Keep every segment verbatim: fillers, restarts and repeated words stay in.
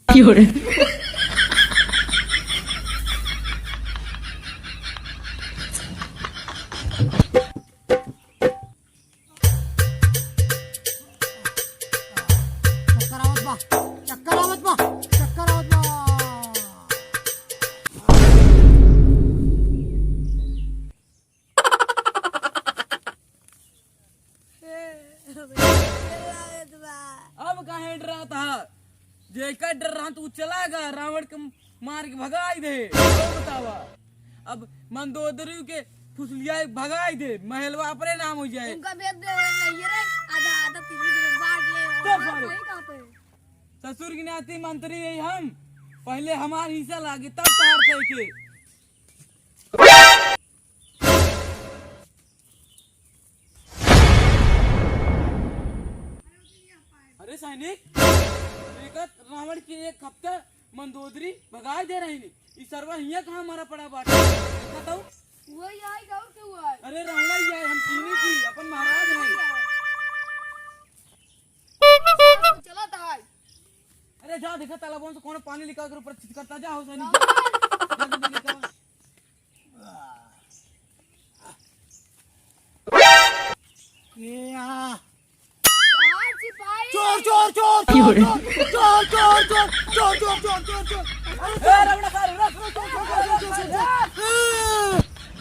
কি hore? चक्कर आवत बा, चक्कर आवत बा, चक्कर आवत बा। अब काहे डरात हा? जेकर डर रहा तो उ चला गा, रावण के मार के भगाई दे। और बतावा, अब मंदोदरी के फुसलिया भगाई दे, महलवा अपने नाम हो जाए। उनका बेच दे, नहीं रे, आधा आधा तीन दिन बांट ले। चुप और साले। वही कहते हैं। ससुर की नाती मंत्री है हम, पहले हमार हिस्सा लागे तब तार सही के। अरे सैनिक, देखत रावण के एक हफ्ता मंदोदरी भगाए दे रही नी। ई सरवा हियां कहाँ मरा पड़ा बाटे? देखत हऊ? वही आई गाँव के हुआ है। अरे रावणा ही आए, हम चीनी की, अपन महाराज हैं। चला था। अरे जा देखा तालाबों से कौन पानी निकाल कर ऊपर छिटकता जा हो सैनिक। जा, जा, जा, जा। ए आ। चार सिपाही। चोर, चोर, चोर, चोर, चोर, चोर, चोर, चोर, चोर, चोर, चोर, चोर। अरे ए, रमणा, रमणा।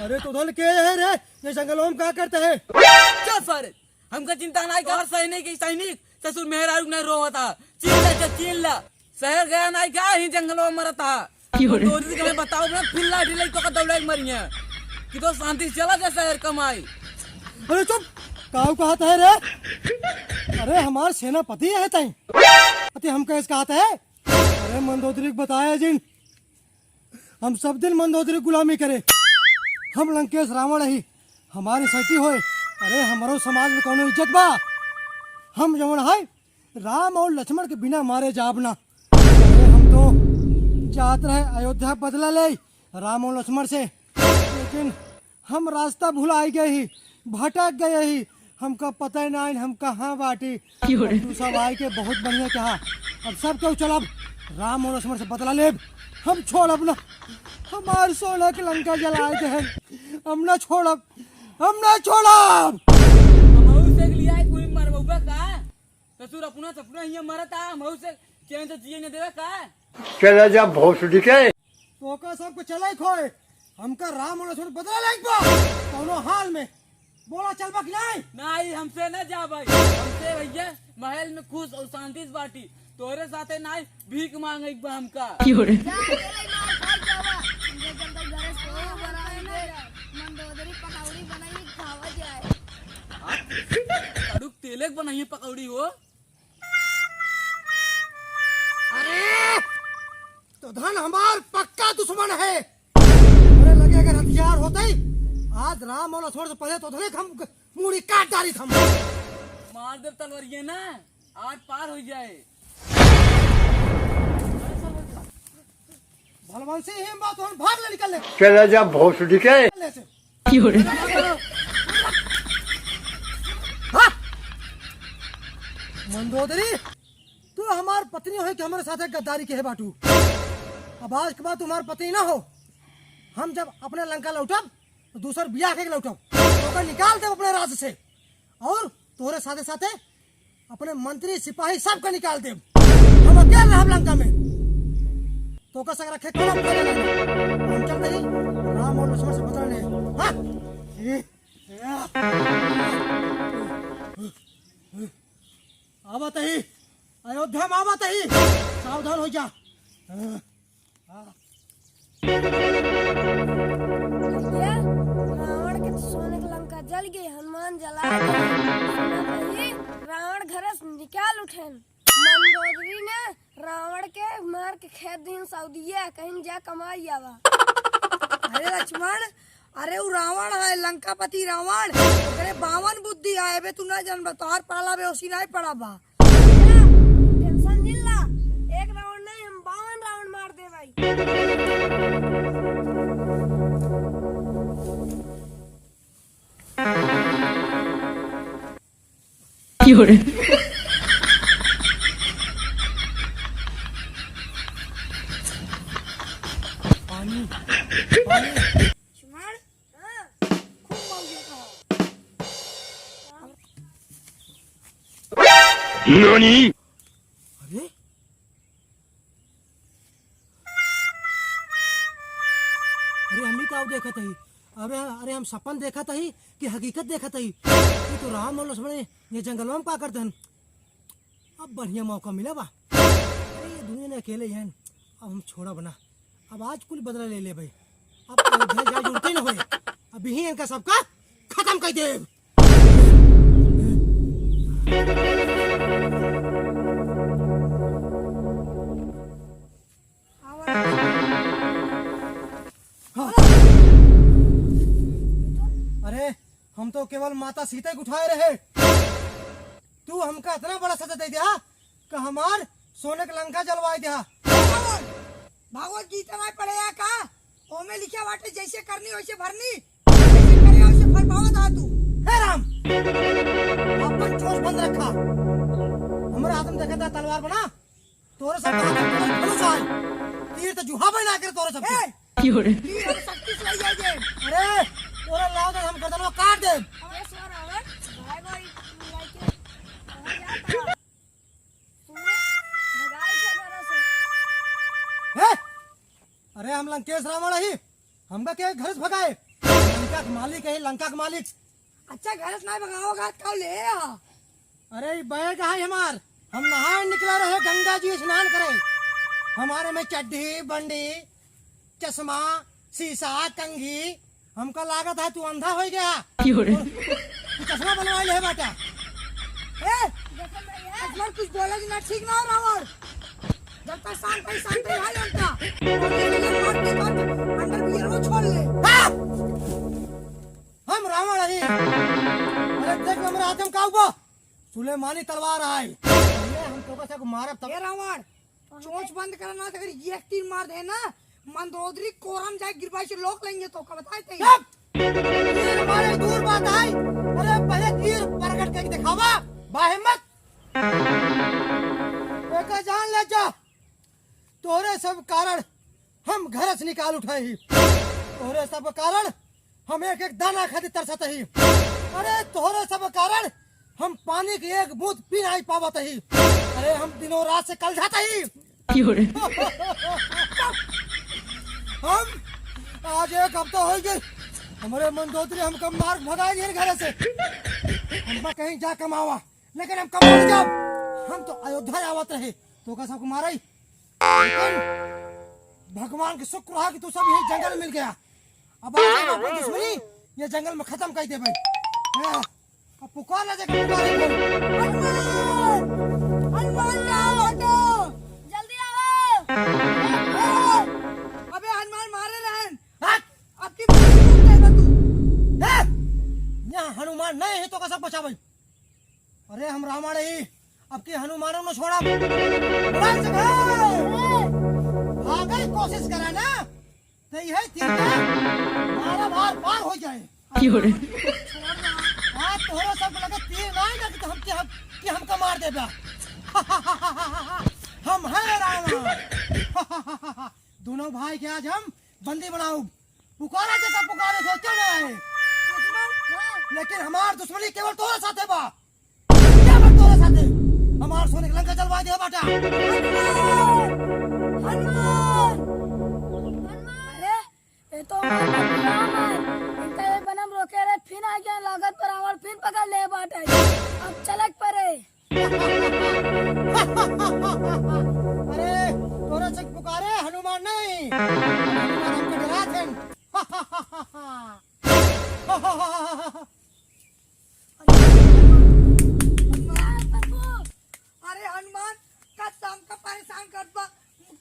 अरे तो धन के है रे, ये जंगलों में क्या करते हैं? चुप सारे, हमका चिंता नाई का, हर सैनिक ही सैनिक, ससुर मेहरारू नहीं रोवत हा। चीन ला, चल, चीन ला। शहर गया नाई का, ही जंगलों में मरत हा। क्यों रे? तोरी के मैं बताऊँ ना, फिर लाठी लई तो का दौड़ाई मरिया। कि तो शांति से चला जा शहर कमाई। अरे चुप, काऊ कहत है रे? अरे हमार सेनापति है तई। अति हमका इस कहत है? अरे मंदोदरी के बताया जिन। हम सब दिन मंदोदरी गुलामी करे। हम लंकेश रावण ही, हमारी सटी होए। अरे हमरो समाज में कौनो इज्जत बा? हम जवन है राम और लक्ष्मण के बिना मारे जाब ना। अरे हम तो जात रहे अयोध्या बदला ले राम और लक्ष्मण से, लेकिन हम रास्ता भुलाई गए ही, भटक गए ही, हमका पता ही ना हम कहाँ बाटी। क्यों रे? तू सब आए के बहुत बढ़िया कहा। अब सब केहू चलब, राम और लक्ष्मण से बदला लेब। हम छोड़ब ना, हमार सोना के लंका जलाए के है, हम ना छोड़ब, हम ना छोड़ब। हमहू से लिया कोई मरबा का? ससुर अपना सपना हियां मरत आ, हमहू से चैन से जिए न देवे का? चला जा भोसड़ी के। तोका सबके चले खोए, हमका राम और लक्ष्मण बदला लाइक बा। कौनो हाल में बोला चलबा कि नहीं? नहीं, हमसे न जा भाई, हमसे भैया महल में खुश और शांति से बाटी, तोरे साथे नहीं भीख मांगे बा हमका। जा, चले मार खाई जावा, हमके जब तक घरे से हो बना है ना, मंदोदरी पकौड़ी बनाई खावा जाए। कड़ुक तेले के बनाइए पकौड़ी हो। अरे, तो धन हमार पक्का दुश्मन है। अरे लगे अगर हथियार होते ही, आज राम और लक्ष्मण से पहले तो धने हम मूड़ी काट डारी हम। मार दे तलवारिये ना, आर पार हो जाए। बलवंत सिंह हिम्मत होन भाग ले निकल ले। चला जा भोसड़ी के। ले से। हाँ। मंदोदरी, तू हमार पत्नी होए कि हमरे साथे गद्दारी के है बाटू। अब आज के बाद तू हमार पत्नी ना हो। हम जब अपने लंका लौटब, तो दूसर बियाह के लौटब। तो ओकर निकाल देब अपने राज से। और तोरे साथे साथे अपने मंत्री, सिपाही सबका निकाल देब। हम अकेल रहब लंका में। तो ओकर संग रखे कोनो फायदा नहीं। हम चलते ही राम और लक्ष्मण से बदला ले। हाँ? आवत ही, अयोध्या में आवत ही, सावधान हो जा। भैया, रावण के सोने के लंका जल गए, हनुमान जला गए। सुना कहीं रावण घर से निकाल उठेन। मंदोदरी ने रावण के मार के खेत दिन सऊदिया, कहीं जा कमाई आवा। अरे लक्ष्मण, अरे उ रावण है, लंकापति रावण, ओकरे बावन बुद्धि है। अबे तू ना जानबा, तोहार पाला बेहोशी नहीं पड़ा बा। टेंशन जिन ला, एक रावण नहीं, हम बावन रावण मार दे भाई। अरे, अरे, हम ही का देखत हई? अरे, अरे, हम सपन देखत हई कि हकीकत देखत हई? ये तो राम और लक्ष्मण ये जंगलवा में का करत हन? अब बढ़िया मौका मिला बा। अरे, ये दुनिया में अकेले ही हन, अब हम छोड़ब ना। अब आज कुल बदला ले लेबे। अब अयोध्या जाए जरूरत ही न होए। अब यही इनका सबका खत्म कर देब। अरे, हम तो केवल माता सीता के उठाए रहे। तू हमका इतना बड़ा सजा दे दिया कि हमार सोने के लंका जलवाए दिया। भगवत गीता में पढ़े है का? ओमे लिखे बाटे, "जैसे करनी वैसे भरनी, जैसे करे वैसे फल पावत हा तू।" हे राम, अपन चोंच बंद रखा। हमरा हाथ में देखा था तलवार बना, तोरे सब हाथ में तोरे धनुष आए, तीर तो जुहा बना के तोरे सब। ए, क्यों रे? तीर हम शक्ति से लग जाएंगे। अरे, तोरे लाओ तो हम गर्दनवा काट दे। अरे सो रावण, भाई भाई, लड़के, कहाँ जाता? सुने, भगाई के घरों से। हैं? अरे हम लंकेश रावण ही, हमका के घर से भगाए? लंका के मालिक है, लंका के मालिक। अच्छा, घर से नहीं भगाओगा तो ले आ। अरे ई बैग है हमार, हम नहाए निकला रहे गंगा जी स्नान करे। हमारे में चड्ढी, बंडी, चश्मा, शीशा, कंघी, हमका लागत है तू अंधा होइ गया। क्यों रे? तू चश्मा बनवाए ले बाटा। ए, देखो भैया, अजमल कुछ बोले कि ना, ठीक ना हो रावण। जब तक शांत है, शांत है भाई हमका। अंदर बियर वो छोड़ ले। हाँ! हम रावण हई। अरे देख लो, हमरा हाथ में का हुआ? सुलेमानी तलवार आए। पहले हम तोका से मारब तब। ए रावण, चोंच बंद कर ना, तो अगर ये एक तीर मार दे ना, मंदोदरी कोरम जाए गिरबाई से लोग लेंगे तो का बताए ते। चुप! तीर मारे दूर बात आई। अरे पहले तीर प्रकट करके दिखावा, बाहिम्मत। एका जान ले जा। तोरे सब कारण हम घर से निकाल उठाए ही। तोरे सब कारण हम एक एक दाना खातिर तरसत ही। अरे तोरे सब कारण हम पानी के एक बूंद पी नहीं पावत ही। अरे हम दिनों रात से कलझत ही। क्यों रे? हम आज एक हफ्ता हो गए, हमरे मंदोदरी हमका मार भगाए दिए घर से। हम कहीं जा कमावा, लेकिन हम कमाने जाब, हम तो अयोध्या आवत रहे, तोका सबको मारे। लेकिन भगवान के शुक्र है कि तू सब यही जंगल मिल गया। अब आज हम अपन दुश्मनी ये जंगल में खत्म कर देबे। हाँ, अब पुकार ना जाके पुकार दे। हनुमान! हनुमान का आवा तो! जल्दी आवा! अबे हनुमान मारे रहन। हट! अब की मारे रहन तू? ए! यहाँ हनुमान नहीं है तोका सब बचावे। अरे हम रावण ही, अब की हनुमानो न छोड़ा। हनुमान से कहे, भागे कोशिश करे ना, तो यह तीर के मारा भार पार हो जाए। क्यों रे? आज तोहरे सब लगे तीर ना आए ना कि हम, कि हम, कि हमका मार देबा। हम हैं रावण। दोनों भाई के आज हम बंदी बनाउब। पुकारा जैसा पुकारे थे, चल आए। लेकिन हमार दुश्मनी केवल तोरे साथे बा। केवल तोरे साथे। हमार सोने के लंका जलवा दे बाटा। हनुमान! हनुमान! अरे, ये तो हमार राम है। इनका ये बनम रोके रहे, फिर आ गया लागत पर रावण, फिर पकड़ ले बाटा। अब चलक परे। अरे, तोरा से पुकारे हनुमान नहीं। हनुमान हमके डरात हैं। हनुमान, प्रभु, अरे हनुमान, का शाम का परेशान करत बा।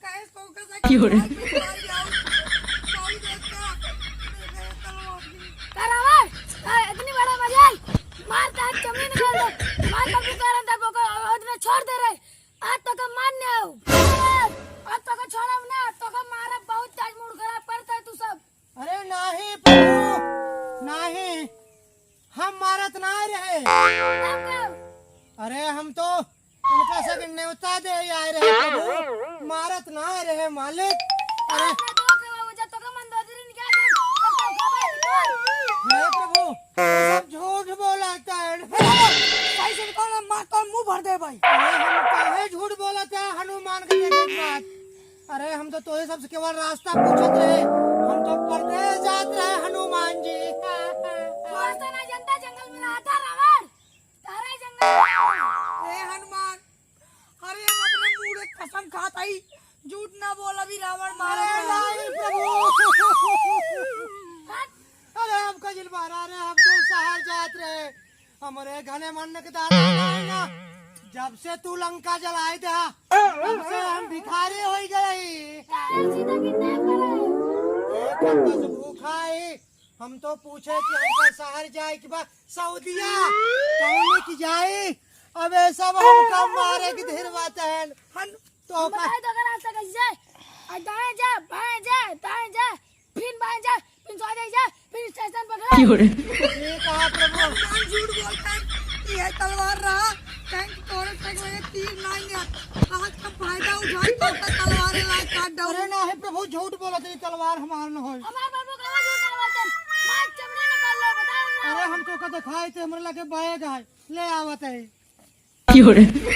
कहे तो का से क्यों रे? कौन देख के करावा? का इतनी बड़ा मजाल? मार के आज चमड़ी निकाल दे। मार का भी कारण था, बोको अवध में छोड़ दे रहे। आज तो का मार ने आओ। आज तो का छोड़ब ना, तो का मारब बहुत, आज मूड खराब करता है तू सब। अरे नाही प्रभु, नाही, हम मारत ना रहे। तब का? अरे हम तो उनका से न्योता दे आए रहे प्रभु, मारत ना रहे मालिक। अरे अपने दो के वो जब तो का मंदोदरी निकाल दे, तब तो खबर निकाल। हे प्रभु, ये सब झूठ बोलत है। सही से बताओ ना, तो मुंह भर देबे। अरे हम काहे झूठ बोलत है हनुमान के देखे के बाद? अरे हम तो तोहे सबसे केवल रास्ता पूछत रहे, हम तो परदेस जात रहे हनुमान जी। रास्ता ना जनता जंगल में रहता रावण, तारा जंगल में। ए हनुमान, अरे हम अपने मुंह के कसम खात हई, झूठ ना बोल, अभी रावण मारा अरे था। नहीं प्रभु। हट। अरे हमका जिन मारा रे, हम तो शहर जात रहे, हमरे घने मन के दादा है ना, जब से तू लंका जलाए दे, तब से हम भिखारी होई गए। काहे सीधा कितना करे? एक हम तो भूखा है, हम तो पूछे कि हमका शहर जाए के बा सऊदिया, कौने की जाए? अब ये सब हमका मारे की ढेर बात है। हम तो हम का बताए तो अगर रास्ता कैसे जाए? आ दाएं जा, बाएं जा, दाएं जा, फिर बाएं जा, फिर सो जाए जा, फिर स्टेशन पकड़ा। क्यों रे? ये कहा प्रभु? हनुमान झूठ बोलता है। ये तलवार रहा, कहीं तोरे से कोई तीर ना आएंगे। आज का फायदा उठाई तो का तलवार ला काट डाल। अरे ना है प्रभु, झूठ बोलत है, तलवार हमार न होई। हमार प्रभु कहाँ झूठ बोलत है? मार चमड़ी निकाल लो, बताओ ना। अरे हम तो का दिखाई थे, हमरे लगे बैग है, ले आवत है। क्यों रे? प्रभु,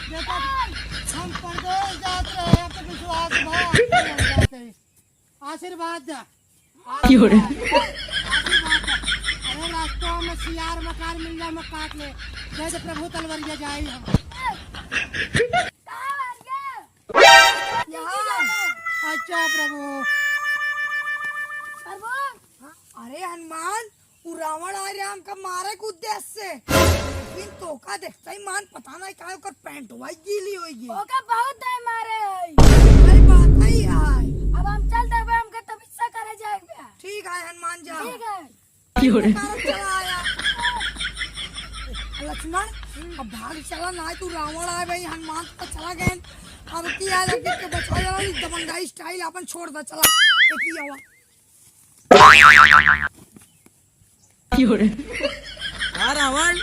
देखो, हम परदेस जात रहे, अब तो विश्वास भाग जाते। आशीर्वाद दा। क्यों रे? आशीर्वाद दा। अरे रास्ता में सियार मकार मिल जाए, मैं काट ले। जय जय प्रभु तलवरिया जाई हम। यहाँ। अच्छा प्रभु। प्रभु। अरे हनुमान, उ रावण आए रहे हमका मारे के उद्देश्य से, लेकिन तोका देखते ही मान पता नहीं काहे ओकर पैंटवा गीली होई गई। ओका बहुत दाई मारे है। अरे बात ही है। अब हम चल देबे, हमके तपस्या करे जाए के बा। ठीक है हनुमान जा। ठीक है। क्यों रे? चला आया। लक्ष्मण, अब भाग चला ना, तू रावण आए भाई, हनुमान तो चला गए। अब की आए लगे के बचा जा, दबंगाई style अपन छोड़ दे, चला। एक ही आवा। क्यों रे? हाँ रावण,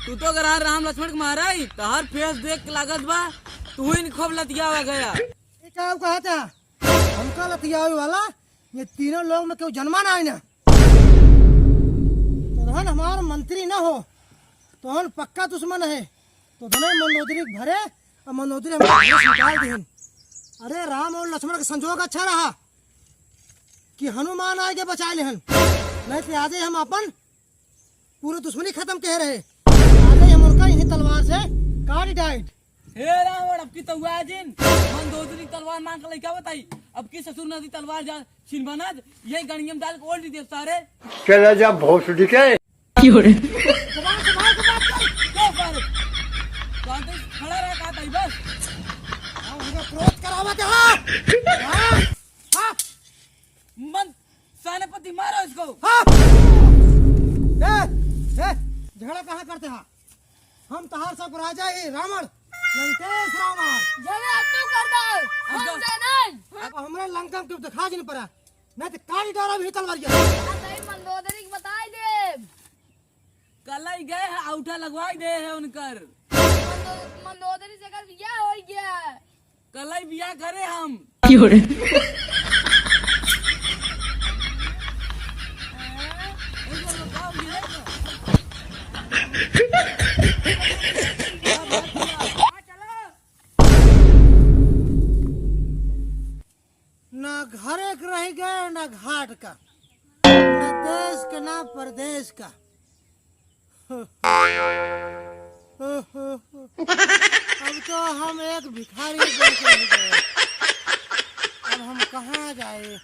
तू तो अगर आज राम लक्ष्मण के मारा ही, तोहार face देख के लागत बा, तू ही खूब लतियावा गया। ये का कहा था? हमका लतियावे वाला, ये तीनों लोग में केहू जन्मा ना है ना। तो रहन हमार मंत्री ना हो, तो हम पक्का दुश्मन है। तो धने मंदोदरी के भरे, और मंदोदरी हमका घर से निकाल दिहन। अरे राम और लक्ष्मण का संजोग अच्छा रहा कि हनुमान आए के बचा लेहन, नहीं तो आजे हम अपन पूरी दुश्मनी खत्म कह रहे। आजे हम उनका यही तलवार से काट डाइट। हे रावण, अब की तउआ जिन, मंदोदरी तलवार मांग के लइका बताई, अब की ससुर नदी तलवार जा छिन बनत, यही गणियम डाल के ओढ़ ली देव सारे। चला जा भोसड़ी के। क्यों रे? जबान संभाल के बात कर। क्यों सारे? शांति से खड़ा रह, कहा था बस। हाँ, उनका क्रोध करावा था। हाँ, हाँ। मन सेनापति मारो इसको। हाँ। ए, ए, झगड़ा कहाँ करते हैं? हम तहार सब राजा ही रावण, लंकेश रावण। झगड़ा तू कर दे, हम अब से नहीं। अब हमरा लंका में क्यों दिखा जिन पड़ा? नहीं तो काट डारा भी तलवार के। हाँ, तई मंदोदरी के बताई दे। कलई गए हैं, औठा लगवाई दे है उनकर। मंदो-, मंदोदरी से कर बियाह हो गया। कलई बियाह करे हम। क्यों रे? ना घरे के रह गए, ना घाट का, ना देश का, ना परदेश का। अब तो हम एक भिखारी बन के रह गए। अब हम कहाँ जाए?